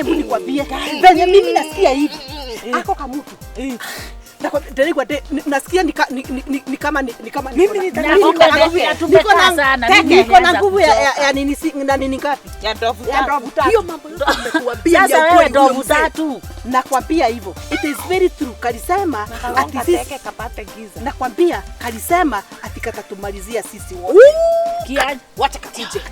Hebu nikwambie venye mimi nasikia hivi. Ako kamutu. Nakwambia nasikia ni kama ni kama mimi niko na nguvu ya nini na nini ngapi? Ya ndovu tatu. Hiyo mambo yote nimekuambia sasa wewe ndovu tatu. Nakwambia hivyo. It is very true. Kalisema ati sisi kapate giza. Nakwambia kalisema ati katatumalizia sisi wote. Wacha kakuje.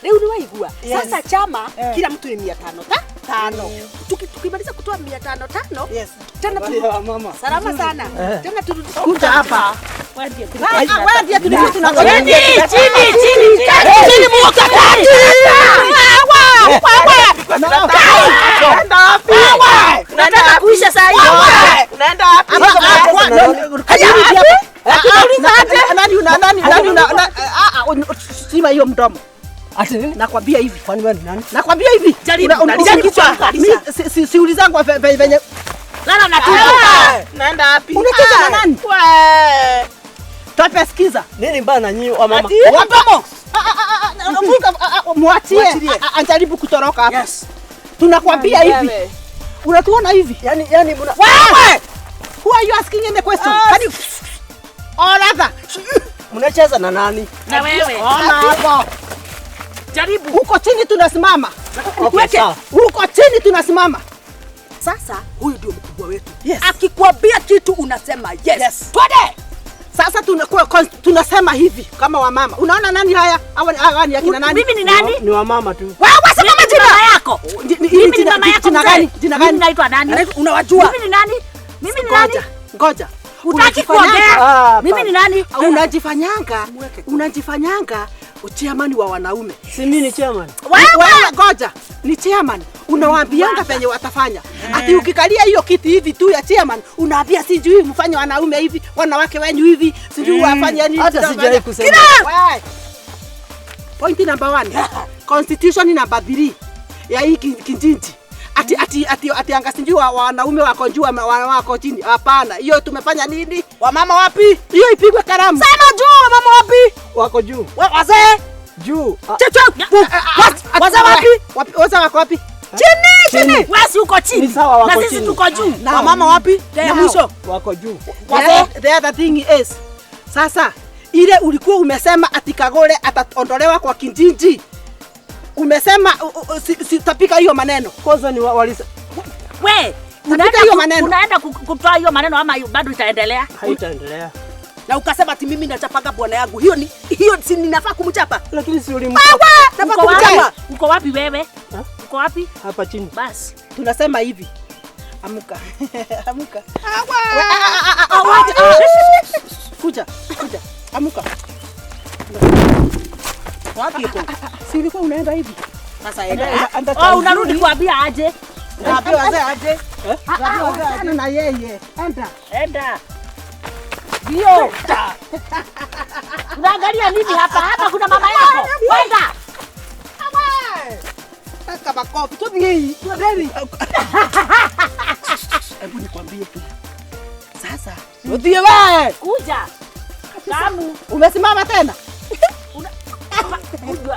Leo ni waigua. Sasa chama kila mtu ni 500 tano. Tukimaliza kutoa 500 tano. Yes. Tena mama. Salama sana. Tena kuja hapa. Wewe ndiye tulikuwa tunangoja. Chini chini chini muoka kati. Unaenda wapi? Unataka kuisha saa hii. Unaenda wapi? Nani una sima hiyo mdomo. Ati nini? Nakwambia hivi. Kwani wewe ni nani? Nakwambia hivi. Jaribu. Mimi si ulizangu venye lala na tu. Naenda wapi? Unacheza na nani? Wewe. Tope sikiza. Nini bana nyinyi wa mama? Mdomo. Muachie. Anajaribu kutoroka hapa. Yes. Tunakwambia hivi. Unatuona hivi? Yaani mna wewe. Who are you asking in the question? Can you all other? Mnacheza na nani? Na wewe. Ona hapo. Jaribu. Huko chini tunasimama. Okay, huko chini tunasimama. Sasa huyu ndio mkubwa wetu. Yes. Akikwambia kitu unasema yes. Yes. Twende. Sasa tunasema hivi kama wamama. Unaona nani haya? Hawa ni akina nani? Mimi ni nani? Ni wamama tu. Wewe sema majina yako. Mimi ni mama yako. Jina gani? Jina gani? Mimi naitwa nani? Unawajua? Mimi ni nani? Mimi ni nani? Ngoja. Utaki kuongea. Mimi ni nani? Unajifanyanga chairman wa wanaume. Si mimi ni chairman. Wewe ngoja. Ni chairman. Unawaambianga penye watafanya. Ati ukikalia hiyo kiti hivi tu ya chairman, unaambia sijui mfanye wanaume hivi, wanawake wenyu hivi, sijui wafanye nini. Hata sijawahi kusema. Point number 1. Constitution number 3 ya hii kijiji. Ati anga sijui wanaume wako juu wako chini. Hapana. Hiyo tumefanya nini? Wamama wapi? Hiyo ipigwe kalamu. Sema juu wamama wapi? Wako juu. Wazee? Juu. Wazee wapi? Wazee wako wapi? Chini chini. Wewe uko chini. Na sisi tuko juu. Wamama wapi? Ya mwisho. Wako juu. Wazee. The other thing is sasa ile ulikuwa umesema ati Kagore ataondolewa kwa kijiji. Umesema sitapika hiyo maneno. Kwanza ni walisa. We, unaenda kutoa hiyo maneno ama bado itaendelea? Haitaendelea. Na ukasema ati mimi nachapanga bwana yangu. Hiyo ni hiyo si ninafaa kumchapa. Lakini si ulimchapa. Nafaa kumchapa. Uko wapi wewe? Uko wapi? Hapa chini. Basi. Tunasema hivi. Amuka. Amuka. Kuja, kuja. Amuka. Wapi uko? Si ulikuwa unaenda hivi? Sasa enda. Oh, unarudi kuambia aje? Naambia wazee aje? Naambia na yeye. Enda. Enda. Ndio. Unaangalia nini hapa? Hapa kuna mama yako. Enda. Kaka makofi. Tubii. Tubii. Hebu nikwambie tu. Sasa. Udie wewe. Kuja. Kamu. Umesimama tena?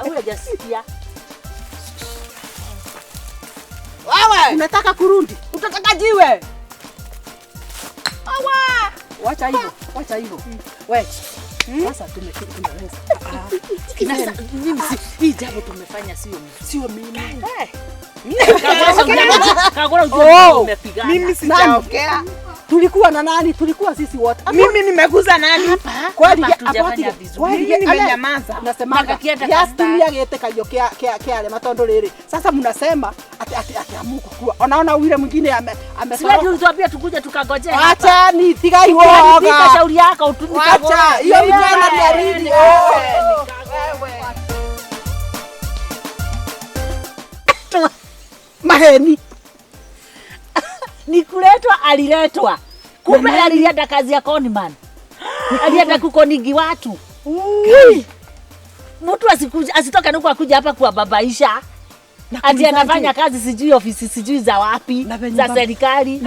Huyu hajasikia. Wewe unataka kurudi? Utataka jiwe. Awa! Wacha hivyo, wacha hivyo. Wewe. Sasa tumeweza. Mimi hii jambo tumefanya sio sio mimi. Kagora ujue umepigana. Mimi sijaongea. Tulikuwa na nani? Tulikuwa sisi wote. Mimi nimeguza nani? Kweli hatujafanya vizuri. Mimi nimenyamaza. Nasema yatumia gete kayo kia kia kia ale matondo rere. Sasa mnasema ati ati ati amuko kuwa. Onaona yule mwingine amesema. Sio ulituambia tukuje tukangojea hapa. Acha ni tigai woga. Shauri yako utumike. Acha hiyo mjana ni nini? Maheni. Ni kuletwa aliletwa. Kumbe alienda kazi ya conman. Alienda kukonigi watu. Mtu asitoke nuko akuja hapa kuwababaisha. Ati anafanya kazi sijui ofisi sijui za wapi za serikali.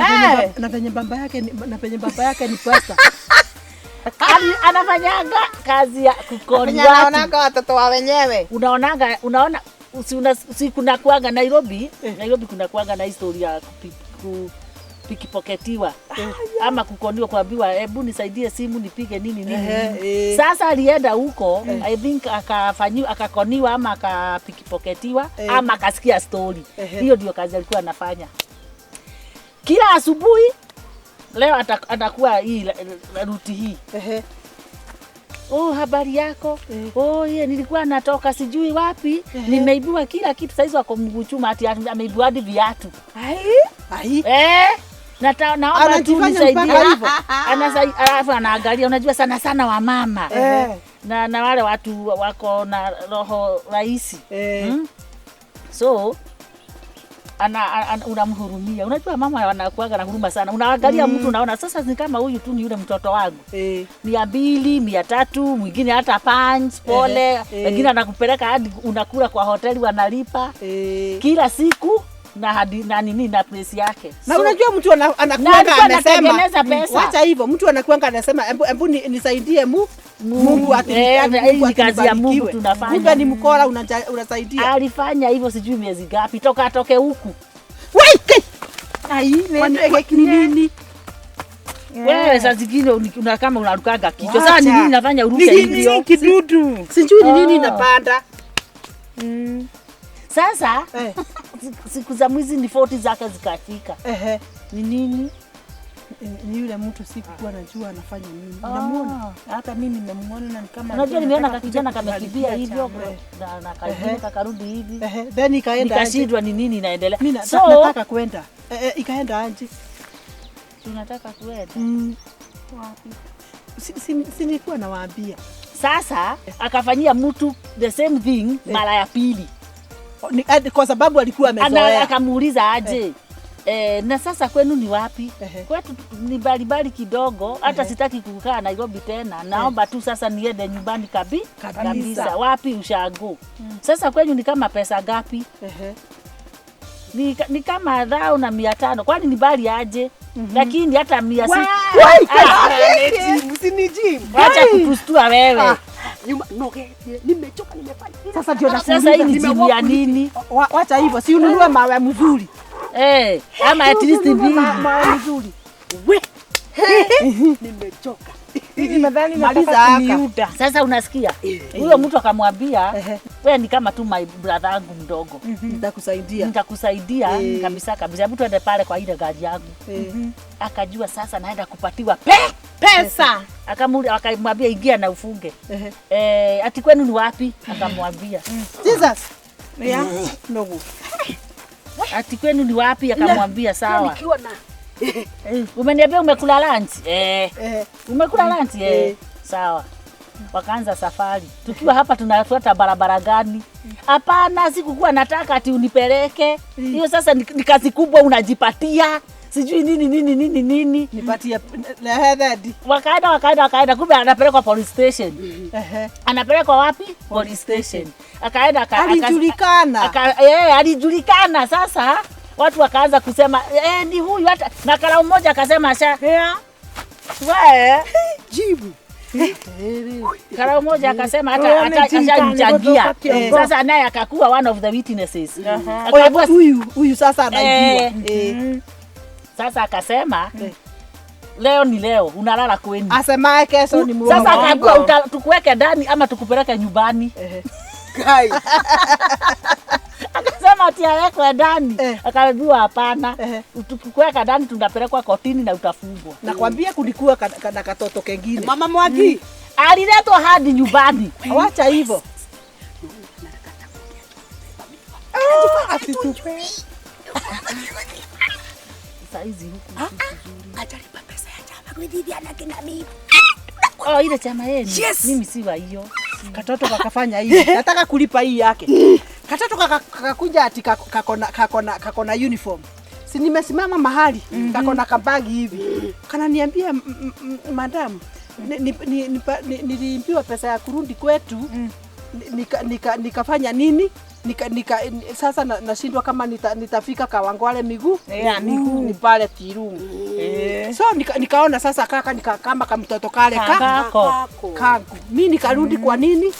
Na penye baba yake na penye baba yake ni pasta. Anafanyanga kazi ya kukoni watu. Unaonanga watoto wa wenyewe. Unaonanga unaona Si kuna kuanga Nairobi, Nairobi kuna kuanga na historia ya kupickpocketiwa ama kukoniwa, kuambiwa hebu nisaidie simu nipige nini nini nini. Sasa alienda huko, I think akafanyiwa, akakoniwa ama akapickpocketiwa ama akasikia story. Hiyo ndio kazi alikuwa anafanya kila asubuhi. Leo atakuwa hii route hii. "Oh, habari yako?" "Oh, ye, nilikuwa natoka sijui wapi, nimeibiwa kila kitu." Saizi wako mguu chuma, ati ameibiwa hadi viatu. Ai. Eh, naomba tu Anajifanya nisaidie. mpaka hivyo. Alafu anaangalia, unajua sana sana wamama na wale watu wako na roho rahisi. So unamhurumia. Unajua mama wanakuaga na huruma sana. Unaangalia mtu unaona sasa ni kama huyu tu ni yule mtoto wangu. 200, 300, mwingine hata punch, pole, wengine anakupeleka hadi unakula kwa hoteli wanalipa kila siku na hadi na nini na place yake. Na So, unajua mtu na anakuanga alikuwa amesema anatengeneza pesa. Wacha hivyo, mtu anakuanga anasema hebu nisaidie Mungu ati Hii Mungu ni kazi ya Mungu atinibarikiwe. tunafanya. Kumbe ni mkora unasaidia. Alifanya hivyo sijui miezi ngapi toka atoke huku. Wait! Ai, Ni nini? Wewe saa zingine kama unarukaga kichwa. Sasa ni Wacha. nini nafanya uruke Ni hivyo? nini kidudu? Sijui ni nini Oh. inapanda. Sasa siku za mwizi ni 40 zake zikafika. Ni nini? Ni yule mtu sikuwa najua anafanya nini. Unamuona? Hata mimi nimemuona na ni kama Unajua alikuwa nimeona anataka kakijana kuja kamekimbia kutuharibia hivyo chama. na kingine kakarudi hivi. Then ikaenda aje? Nikashindwa ni nini inaendelea. Mimi So nataka kwenda. Ikaenda aje? Tunataka kuenda. Si nilikuwa nawaambia. Sasa akafanyia mtu the same thing mara ya pili. Kwa sababu alikuwa amezoea. Akamuuliza aje? Na sasa kwenu ni wapi? "Kwetu ni mbalimbali kidogo, hata sitaki kukaa Nairobi tena. Naomba tu sasa niende nyumbani Kabisa. kabisa. "Wapi?" "Ushago." "Sasa kwenyu ni kama pesa ngapi?" Ni kama 1,500." "Kwani ni mbali aje?" "Lakini hata 600." Usinijibu. Wacha kutustua wewe. Nyuma nogetie. Nimechoka, nimefanya. Sasa ndio Sasa hii ni nakuuliza. jibu ya nini? Wacha hivyo, si ununue mawe mzuri. Ama at least Ununue mbili. mawe mzuri. We. Nimechoka. Nimedhani Maliza nataka haka. kuniuda. Sasa unasikia huyo mtu akamwambia, "Wewe ni kama tu my brother yangu mdogo, Nitakusaidia. nitakusaidia kabisa kabisa, hebu tuende pale kwa ile gari yangu." Akajua sasa naenda kupatiwa Pesa. Akamwambia ingia na ufunge. "Ati kwenu ni wapi?" Akamwambia. Jesus. Yeah. Nogu. "Ati kwenu ni wapi?" Akamwambia sawa. Nikiwa na "Umeniambia umekula lunch?" "Eh." "Umekula lunch?" "Eh." Sawa. Wakaanza safari. "Tukiwa hapa tunafuata barabara gani?" "Hapana, sikukuwa nataka ati unipeleke. Hiyo sasa ni kazi kubwa unajipatia. Sijui nini nini nini nini." Nipatie lehedi. Wakaenda wakaenda wakaenda, kumbe anapelekwa police station. Anapelekwa wapi? Police station. Akaenda Alijulikana. Alijulikana. Sasa watu wakaanza kusema ni huyu, hata na karau mmoja akasema sha Yeah. we jibu. Karau mmoja akasema hata Wewe hata amejinga, ashamchangia. niko kiongozi. Sasa naye akakuwa one of the witnesses. Akaambiwa Huyu sasa anaibiwa. Sasa akasema leo ni leo, unalala kwenu. Asemaye kesho ni muongo. Sasa akaambiwa tukuweke ndani ama tukupeleke nyumbani. Guy. Akasema ati awekwe ndani. Akaambiwa hapana. Tukikuweka ndani tunapelekwa kotini na utafungwa. Nakwambia kulikuwa na katoto kengine. Mama Mwangi. Aliletwa hadi nyumbani. Wacha hivyo. Asitupe. Saizi huku. Ajalipa pesa ya chama kuidhibia na kina mimi. Oh, ile chama yenu. Yes. Mimi si wa hiyo. Katoto kakafanya hivi. Nataka kulipa hii yake. Katoto kakakuja ati kako na uniform. Si nimesimama mahali kako na kabagi hivi. Kananiambia, "Madam, niliimbiwa pesa ya kurudi kwetu." Nikafanya nini? Nika sasa nashindwa kama nitafika Kawangware miguu. Yeah, miguu. Ni pale Tirumu. So nikaona sasa kaka kama kamtoto kale Kako. kangu. Mimi nikarudi kwa nini?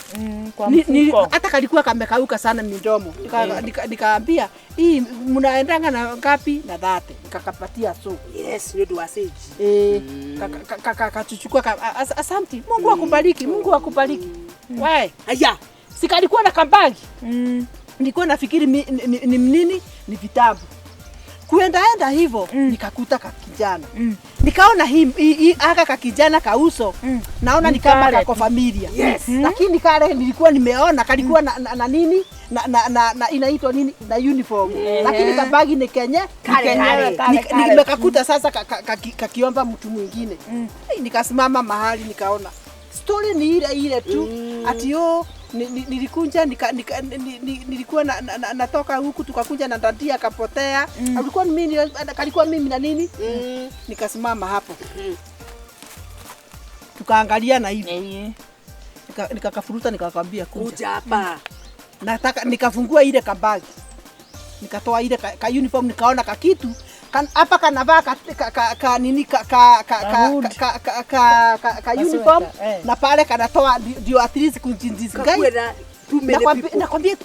Kwa mfuko. Hata kalikuwa kamekauka sana midomo. Nikaambia hii mnaendanga na ngapi? Na 30. Nikakapatia so. Yes, ndio duaseji. Kachuchukua asante. Mungu akubariki, Mungu akubariki. Wae. Aya. Sikalikuwa na kambagi. Nilikuwa nafikiri ni nini? Ni vitabu. Kuendaenda hivyo nikakuta kakijana. Nikaona hii aka kakijana kauso. Naona ni kama kako familia. Yes. Lakini kale nilikuwa nimeona kalikuwa na nini? Na inaitwa nini? Na uniform. Lakini kabagi ni kenye Kale. Nimekakuta sasa kakiomba mtu mwingine. Nikasimama mahali nikaona story ni ile ile tu. Ati yo nilikunja nilikuwa natoka huku tukakunja na dandia akapotea. Alikuwa mimi kalikuwa mimi na nini? Nikasimama hapo. Tukaangalia na hivi. Nikakafuruta nikakwambia kuja hapa. Nataka nikafungua ile kabagi. Nikatoa ile ka uniform nikaona kakitu hapa kanavaa ka nini ka uniform na pale kanatoa ndio at least kujindizingai. Nakwambia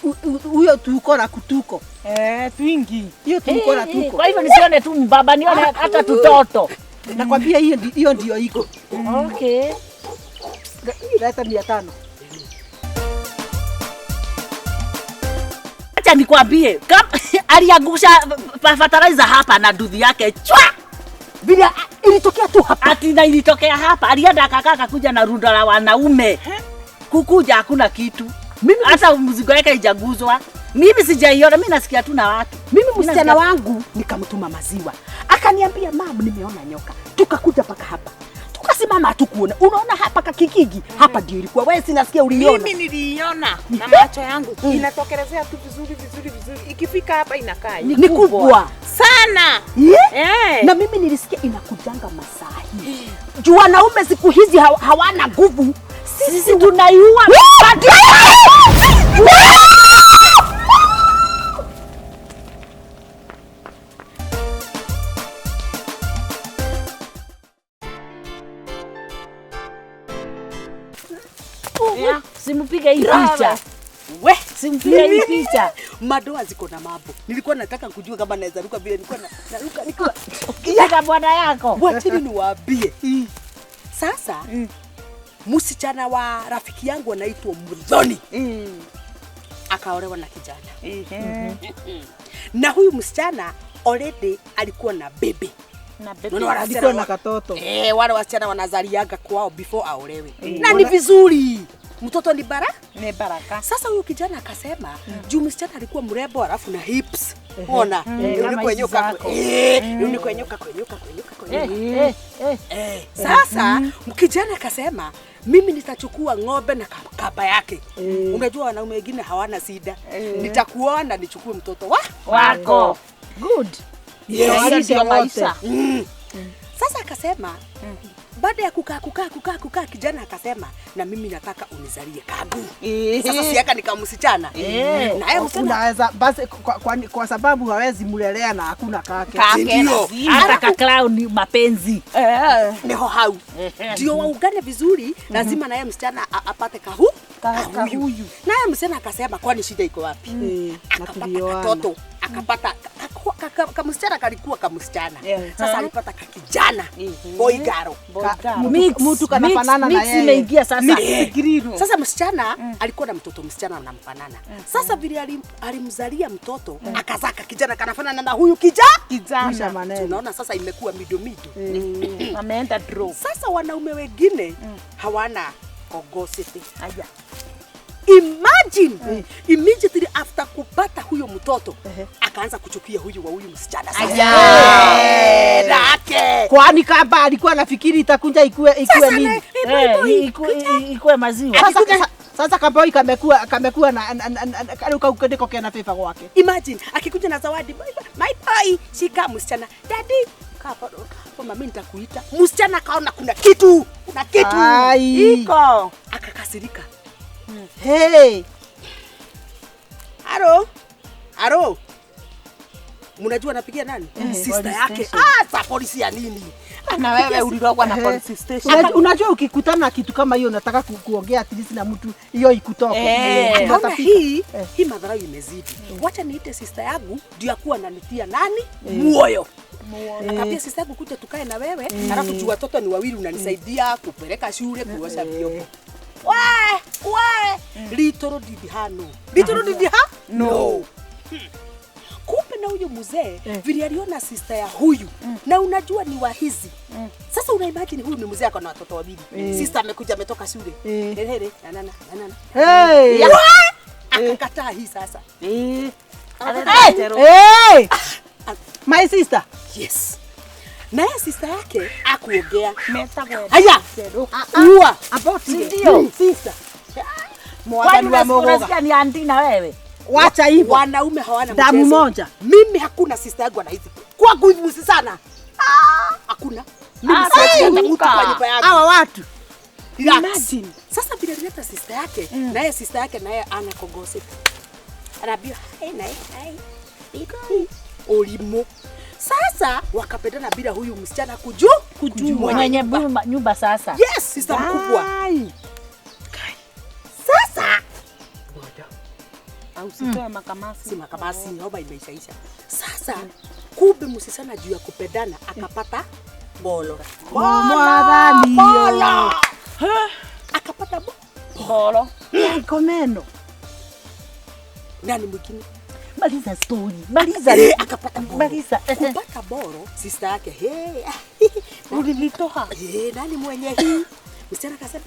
huyo tuko na kutuko. Twingi. Hiyo tuko na tuko. Kwa hivyo nisione tu mbaba nione hata tutoto. Nakwambia hiyo ndio iko. Okay. Leta 500. Acha nikwambie, aliangusha fertilizer hapa na duthi yake chwa. Bila ilitokea tu hapa. Ati na ilitokea hapa. Alienda akakaa akakuja na rundo la wanaume. Kukuja hakuna kitu. Mimi hata mzigo yake haijaguzwa. Mimi sijaiona, mimi nasikia tu na watu. Mimi msichana wangu nikamtuma maziwa. Akaniambia mam, nimeona nyoka. Tukakuja paka hapa. Tukasimama hatukuona. Unaona hapa kakikigi? Hapa ndio ilikuwa. Wewe sinasikia uliona. Mimi niliiona na macho yangu. Inatokelezea tu vizuri vizuri vizuri. Ikifika hapa inakaa. Ni kubwa sana. Yeah? Na mimi nilisikia inakujanga masaa hii. Juu wanaume siku hizi hawana nguvu. Sisi tunaiua. Simpige hii picha. We, simpige hii picha. Madoa ziko na mambo. Nilikuwa nataka kujua kama naweza ruka vile nilikuwa naruka nikiwa kika bwana yako. Wacheni niwaambie. Sasa msichana wa rafiki yangu anaitwa Mudhoni. Akaolewa na kijana. Na huyu msichana already alikuwa na baby. Na baby. Alikuwa na katoto. Wale wasichana wanazaliaga kwao before aolewe. Na ni vizuri. Mtoto ni bara? Ni baraka. Sasa huyu kijana akasema, juu msichana alikuwa mrembo alafu na hips. Unaona? Unikwenyoka. Unikwenyoka kwenyoka kwenyoka kwenyoka. Sasa kijana akasema, mimi nitachukua ng'ombe na kaba yake. Unajua wanaume wengine hawana shida. Nitakuoa na nichukue mtoto wako. Good. Yes. Ndio maisha. Sasa akasema, baada ya kukaa kijana akasema, na mimi nataka unizalie kagu. Sasa siaka nikamsichana. Na yeye unaweza basi kwa sababu hawezi mulelea na hakuna kake. Ndio. Hata ka clown mapenzi. Niho hau. Ndio waungane vizuri, lazima na yeye msichana apate kahu. Kahuyu. Na yeye msichana akasema, kwani shida iko wapi? Akapata katoto, akapata kamsichana kalikuwa kamsichana. Sasa alipata kakijana. Boy girl. Mtu kanafanana na yeye. Mix imeingia sasa. Sasa msichana alikuwa na mtoto msichana anamfanana. Sasa vile alimzalia mtoto akazaa kijana kanafanana na huyu kijana. Tunaona sasa imekuwa mido mido. Ameenda draw. Sasa wanaume wengine hawana kogositi. Aya. Imagine immediately after kupata huyo mtoto akaanza kuchukia huyu wa huyu msichana sasa. Aya. Kwani kaba alikuwa anafikiri itakunja ikue nini? Ikue maziwa. Sasa kaboi kamekuwa na karuka ukendeko kena favor kwake. Imagine akikuja na zawadi, my boy, shika msichana. Daddy, kapo mami nitakuita. Msichana kaona kuna kitu, kuna kitu. Iko. Akakasirika. Hey. Aro. Aro. Mnajua napigia nani? Sister yake. Ah, sa polisi ya nini? Na wewe ulirogwa na police station. Unajua ukikutana na kitu kama hiyo unataka kuongea at least na mtu hiyo ikutoke. Akaona hii madharau imezidi. Wacha niite sister yangu ndio akuwa ananitia nani? Moyo. Akaambia sister yangu kuja tukae na wewe, alafu juu watoto ni wawili unanisaidia kupeleka shule, kuosha vyombo. We, little did her know. Little did her no. Kumbe na huyu mzee vile aliona sister ya huyu na unajua ni wahizi. Sasa una imagine huyu ni mzee ako na watoto wawili. Sister amekuja ametoka shule. Here nanana nanana. Hey. Akakataa hii sasa. Hey. My sister. Yes. Na yeye sister yake akuongea. Haya. Uwa. About Ndio. Sister. Kwani unasikia ni andi na wewe? Wacha hivyo. Wanaume hawana mchezo. Damu moja. Mimi hakuna sister yangu anaizi. Kwa nguvu sana. Hakuna. Mimi siwezi hata mtu kwa nyumba yangu. Hawa watu. Imagine. Sasa vile alileta sister yake, naye sister yake naye ana kogosip. Anaambia, "Hey naye, hey. Olimo." Sasa wakapendana bila huyu msichana kujua Mwenye nyumba sasa. Yes, sister mkubwa. Sasa Au usitoe makamasi. Si makamasi, roba imeishaisha. Sasa kumbe msichana juu ya kupendana akapata bolo. Bolo. Akapata bolo. Komeno. Nani mwingine? Maliza story. Maliza. Akapata bolo. Maliza. Kupata bolo, sister yake, hey. Ulilitoa. Nani mwenye hii? Msichana akasema,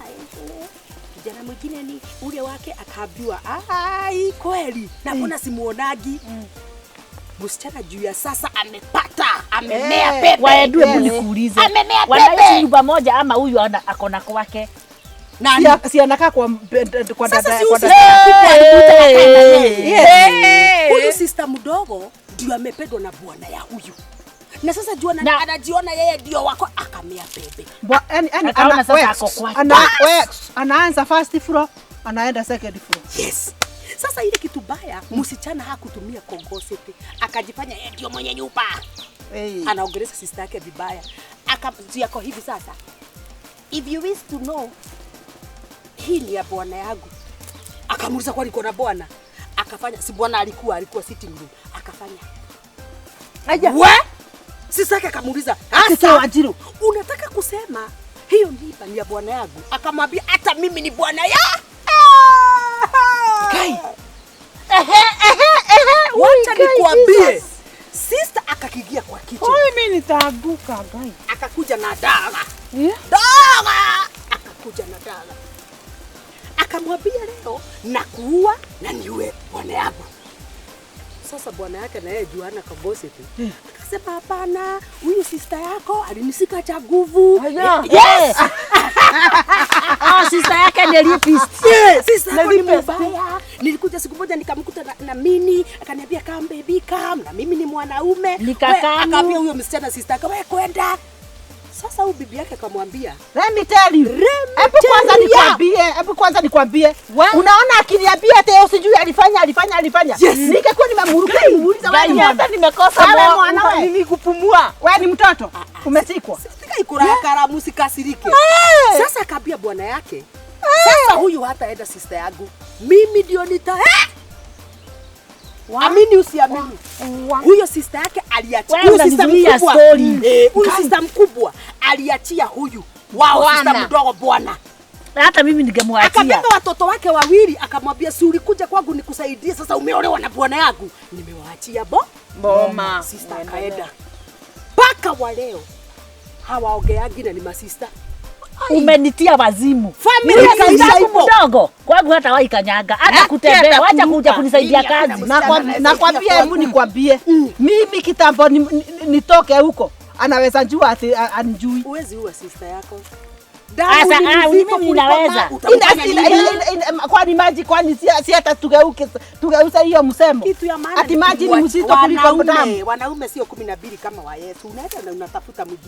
kijana mwingine ni ule wake. Akaambiwa, ai kweli, na mbona simuonagi? Msichana juu ya sasa amepata, amemea pepe. Waendwe nikuulize. Amemea pepe. Wanaishi nyumba moja ama huyu akona kwake? Nani? Si anakaa kwa dada. Sasa huyu sister mdogo ndio amependwa na bwana ya huyu. Na sasa juu anajiona yeye ndio wako, akamea pepe. Akaona sasa ako kwake. Anaanza first floor, anaenda second floor. Yes. Sasa ile kitu baya, msichana hakutumia kogositi. Akajifanya yeye ndio mwenye nyumba. Anaongelesha sister yake vibaya. Akamjia kwa hivi sasa. If you wish to know, hii ni ya bwana yangu. Akamuuliza kwa alikuwa na bwana. Akafanya si bwana alikuwa sitting room. Akafanya. Aja. We? Sisi yake akamuuliza, "Sasa Wanjiru, unataka kusema hiyo mimba ni ya bwana yangu?" Akamwambia, "Hata mimi ni bwana ya." Kai. Wacha nikwambie. Sister akakigia kwa kitchen. Oi, mimi nitaaguka gai. Akakuja na dawa. Dawa! Akakuja na dawa. Akamwambia leo na kuua na niue bwana yangu. Sasa bwana yake na yeye Juana kagosip. Akasema hapana, huyu sister yako alinisika cha nguvu. Yes. Sister yake ni rapist. Yes, sister yako ni mbaya. Nilikuja siku moja nikamkuta na mini, akaniambia come baby come, na mimi ni mwanaume. Akaambia huyo msichana sister yake wewe kwenda. Sasa huyu bibi yake akamwambia, Let me tell you. Hebu kwanza nikwambie. Unaona akiniambia ati usijui alifanya. Yes. Ningekuwa nimemhurukia nimuuliza wewe ni hata nimekosa mwana nini kupumua. Wewe ni mtoto. Umesikwa. Sika ikurakara msikasirike. Sasa akaambia bwana yake, sasa huyu hataenda sister yangu. Mimi ndio nita Amini usiamini. Huyo sister yake aliachia. Huyo sister mkubwa. Huyo sister mkubwa aliachia huyu. Wao sister mdogo bwana. Hata mimi ningemwachia. Akabeba watoto wake wawili akamwambia, si ulikuja kwangu nikusaidie, sasa umeolewa na bwana yangu. Nimewaachia boma. Sister akaenda. Paka wa leo hawaongeagi na ni masista. Umenitia wazimu. Familia mdogo kwangu hata waikanyaga hata kutembea, wacha kuja kunisaidia kazi. Nakwambia, hebu nikwambie, mimi kitambo nitoke huko anaweza njua ati anjui. Uwezi uwa sister yako. Asa, mimi ninaweza. Kwani maji, kwani si hata tugeusa hiyo msemo. Kitu ya maana ati maji ni mzito kuliko damu. Wanaume sio 12 kama wa Yesu. Unaenda na unatafuta mwingine.